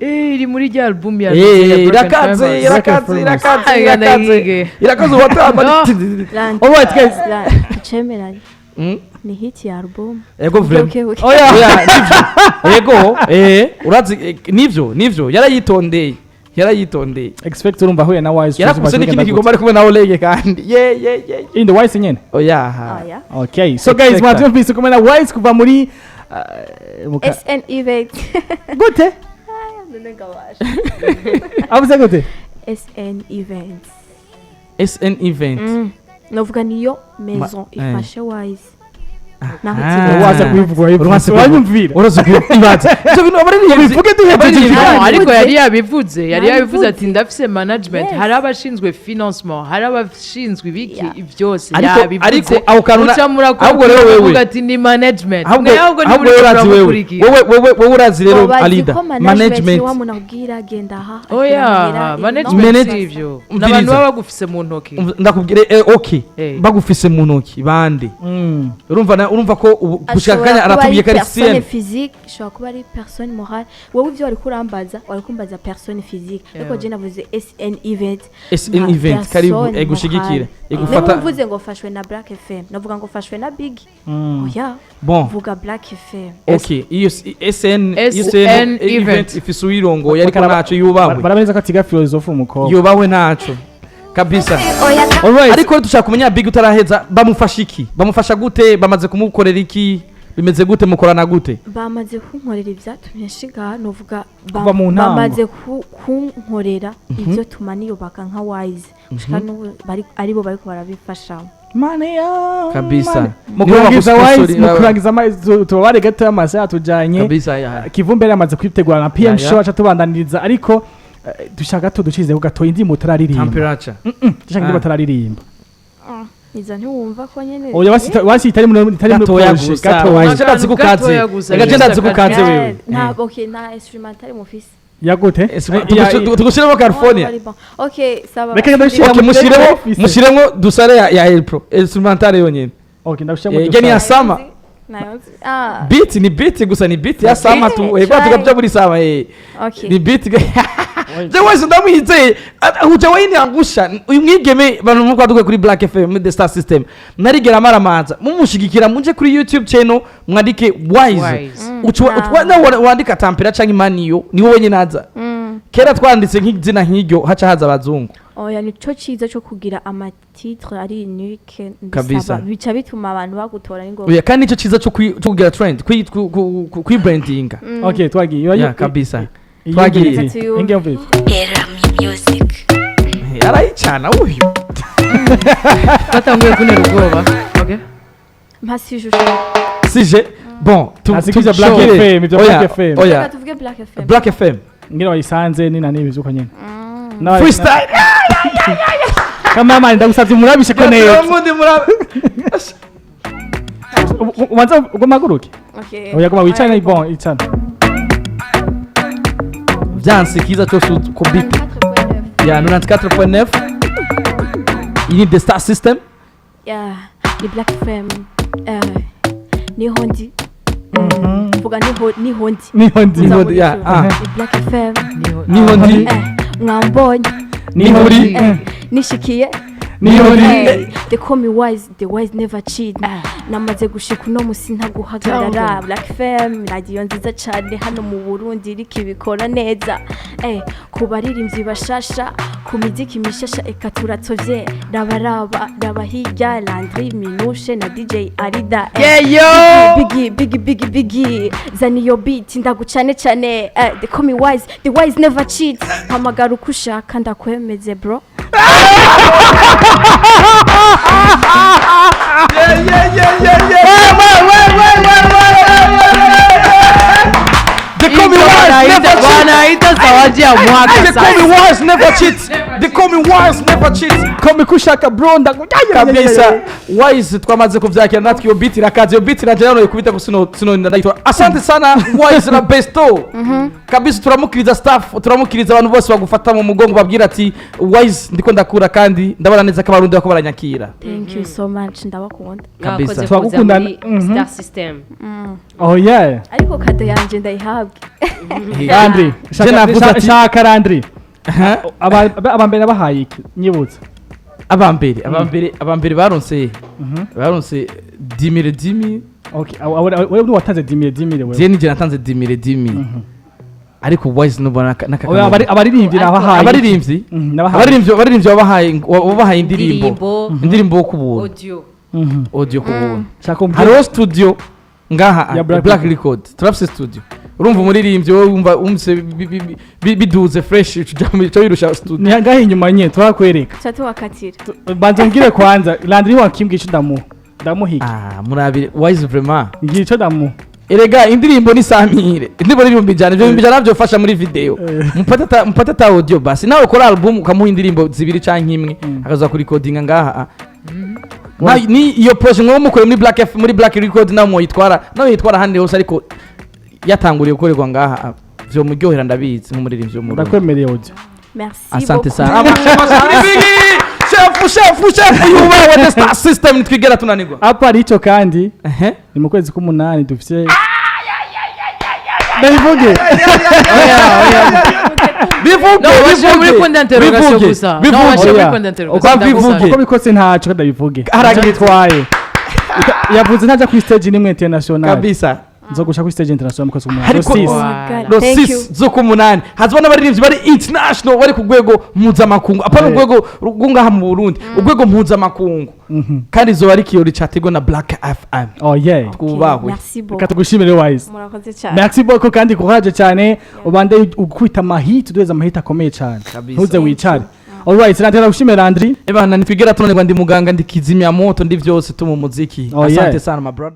Iri muri rya album ya Eh, ya Broken irakaze. Famous. Irakaze. Famous. Irakaze. Ah, Irakaze. ndayige. Irakaze watamba. Alright, guys. Tucemeranye, ni hit ya album. Ego, vraiment. Okay. Oya, nivyo, ego, urazi, nivyo yarayitondeye. Expect urumva ahuye na Wise. Yarakubise n'ikindi kigoma ari kumwe na Olege kandi ye ye ye. In the Wise nyene. Oya. Oya. Okay, so guys, Expector. mwavyumvise kumwe na Wise kuva muri SN event. Gute? None ngabasha. Avuze gute? SN event. SN event. Novuga niyo maison ifashe Wise naho Ah. Waza kubivuga. Uraza. Wanyumvira. Uraza kubibaza ivyo bintu abaririmbyi Bivuge duhejeje abaririmbyi- ikiganiro. No, ariko yari yabivuze, yari yabivuze ati Nabivuze. ndafise management, Yes. hari abashinzwe financement, hari abashinzwe ibiki, byose yabivuze. Ariko aho kantu Muca murakora ahubwo rero wewe kuvuga ati ni management. Ahubwo Mwe ahubwo ahubwo ntimuriko wewe urazi wewe muramukurikira. wewe urazi rero Bazi Alida ko management management wa muntu akubwira genda aha, Oya, akira management Manage- si ivyo. Umviriza. N'abantu baba bagufise mu ntoki. Ndakubwire, okay, bagufise mu ntoki bande? Urumva ko ubu gushika kanya aratubwiye ko ari personne CN physique, ishobora kuba ari personne morale. Wowe ivyo wari kurambaza, wari kumbaza personne physique, ariko je navuze SN event. SN Nka event, karibu, personne igushigikire, morale. igufata. Niba mvuze ngo fashwe na Black FM, navuga ngo fashwe na Big? Oya, Bon. vuga Black FM. Okay, iyo SN SN SN event. event ifise uyirongoye, ariko ntaco yubahwe. Barabeza ko atiga philosophe umukobwa. Yubahwe ntaco kabisa. Alright. Ariko dushaka kumenya, Big, utaraheza, bamufasha iki, bamufasha gute, bamaze kumukorera iki? Bimeze gute? Mukorana gute? Bamaze kunkorera ibyatumye nshiga, novuga Kuva mu ntango. Bamaze kunkorera ibyo tuma niyubaka nka Wise, gushika n'ubu aribo bariko barabifashamo. Mane ya Kabisa. mane. Mu Mu kurangiza kurangiza Wise, mu kurangiza tubabare gato y'amasaha yatujanye. Kabisa, ya. Kivumbi yari yamaze kwitegura na PM Ya. Show, aca tubandaniriza, ariko dushaka tuducizeho gato indirimbo utararirimba. Temperature. Dushaka indirimbo Ah. utararirimba. Izo ntiwumva ko nyene? Oya, wasi itari muri Gatoya projet. gusa. Gatoya. Waje ndazi kukaze. Gatoya gusa. Reka je ndazi kukaze Yeah, wewe. nta, okay, nta instrumental mufise? Yagute? Tugushiremo California. Oh, bon. Okay, sawa. Reka ndabishira. Okay, mushiremo. Office. Mushiremo dusare ya Elpro instrumental yonyene. Okay, ndagushira. Eh, geni ya sama. Nayo nzi. Ah, Beat ni beat gusa, ni beat ya sama tu. Eh, kwa Try. tukabya muri sama, eh. Okay. Ni beat. Je wese ndamwizeye, uja wewe angusha uyu mwigeme. Bantu mukwaduke kuri Black FM, The Star System, narigera maramanza mumushigikira, muje kuri YouTube channel mwandike Wise. Wise. Nawe wandika Temperature canke Maniyo, niwe wenyine aza. Kera twanditse nk'izina nk'iryo haca haza abazungu. Oya, nico ciza co kugira ama titre ari unique. Kabisa. Bisaba bica bituma abantu bagutora n'ingoga. Oya, kandi nicyo ciza cyo kugira trend, kwi brandinga. Okay, twagiye. Ya, kabisa. Twagiye. Reka tuyumve. Inge mvise. Arayicana uyu. Batanguye kuntera ubwoba, okay. Mpasije. Sije bon Nasikiza Black tugire. FM, ibyo Oya, Black FM. oya. Reka tuvuge Black FM. Black FM. Ngira wayisanze ni nani bizuko nyene. Freestyle. Kamama, ndagusavye murabishe ko neza. Mundi murabe. Ubanza ugumaguruke. Okay. Oya, guma wicane, bon, icana. Vyanse kiza cyose ku beat. 94.9. Ya 94.9, iyi ni The Star System. Yeah, ni Black FM. Niho ndi. Vuga niho ndi. Niho ndi. Niho ndi, ya, ah. Ni Black FM. Niho ndi. Mwambonye. Niho uri. Nishikiye. Niho ndi. Hey, they call me Wise, the wise never cheat. Namaze gushika uno musi ntaguhagarara. Black FM, radio nziza cyane hano mu Burundi iriko ibikora neza. Ku baririmbyi bashasha, ku miziki mishasha, eka turatovye. Raba raba, raba hirya, Landry Minushe na DJ Arida. Yeah, yo! Biggie, biggie, biggie, biggie. Zani iyo beat ndagucane cyane. They call me Wise, the wise never cheat. Hamagara uko ushaka ndakwemeze, bro. Yeah, yeah, yeah, yeah, yeah. They call me Wise, never cheat. Wanaita zawadi ya mwaka They call me sasa. Wise, never cheat. They call me Wise, never cheat. Kome kushaka, bro, Kabisa, Wise, twamaze kuvyakira natwe. Iyo beat irakaze, iyo beat irajya none ikubita ko sino ndayitwa. Asante sana, Wise na Besto. Kabisa, turamukiriza staff, turamukiriza abantu bose bagufata mu mugongo, babwira ati Wise ndiko ndakura kandi ndabona neza ko abarundi bako baranyakira. Thank you so much, ndabakunda. Kabisa. Mwakoze kuza Twagukunda- muri Star System. Oh yeah. Ariko cadeau yanje ndayihabwe. Landry, Je navuze shaka Landry. Aba mbere nabahaye iki? Nyibutsa. Abambere baronse 10 000 10 000. Okay, wewe ni watanze 10 000 10 000 wewe. Je nije natanze 10 000 10 000, ariko Wise nubona Oya, abaririmbyi nabahaye. Abaririmbyi. Nabahaye. Abaririmbyi wabahaye indirimbo. Indirimbo. Indirimbo ku buntu. Audio. Audio ku buntu. Shaka umbwire. Hariho studio ngaha Ya Black Black Record, turafise studio. Urumva umuririmbyi wowe wumva wumvise biduze fresh, uca wirusha studio. Ni ngahe inyuma nye turakwereka. Tuca tubakatira. Banza umbwire kwanza, Landry, wakimbwiye ico ndamuha. Ndamuha iki? Ah, murabire Wise vraiment. Ngiye ico ndamuha. Erega indirimbo ni 100 000, indirimbo ni 100,000, ibyo 100,000 byofasha muri video. Mupate ta audio basi, nawe ukora album ukamuha indirimbo zibiri canke imwe, akaza kurikodinga ngaha. Ni iyo projet mwoba mukore muri Black F, muri Black Record, nawe mwoyitwara, nawe yitwara ahandi hose, ariko yatanguriye gukorerwa ngaha vyomuryohera, ndabizi nk'umuririmbyi wo mu Burundi. Ndakwemereye audio. Merci Asante beaucoup. sana. Chef, chef, chef yubawe, The Star System, ntitwigera tunanirwa. Apa ari ico kandi Ehe. ni mu kwezi k'umunani dufise, ndabivuge. Bivuge. No, washyira muri Bivuge. point d'interrogation Bivuge. gusa. No, Bivuge. washyira muri Oya. point d'interrogation. Uko bivuge. Uko bikose ntaco, ndabivuge. Haragiye. Gitwaye yavuze ntaja kuri stage nimwe international. Kabisa. Nzogusha kuri stage international mu kwezi k'umunani. Ariko- Lo six. Oh my God, Lo thank you. 6 z'ukumunani hazoba n'abaririmbyi bari international, bari ku rwego mpuzamakungu, apana urwego rwo ngaha mu Burundi, urwego mpuzamakungu. Kandi izoba ari ikirori categwa na Black FM. Oh yeah. Twubahwe. Merci Reka beaucoup. tugushimire, Wise. Murakoze cyane. Merci beaucoup kandi courage cyane, ubande ukubita amahit, uduheza amahit akomeye cyane. Kabisa. Ntuze wicare. Alright, natera gushimira Landry. Ebana, ntitwigera tunanirwa. Ndi muganga, ndi kizimyamoto, ndi vyose tu mu muziki. Oh, yeah. Asante sana, my brother.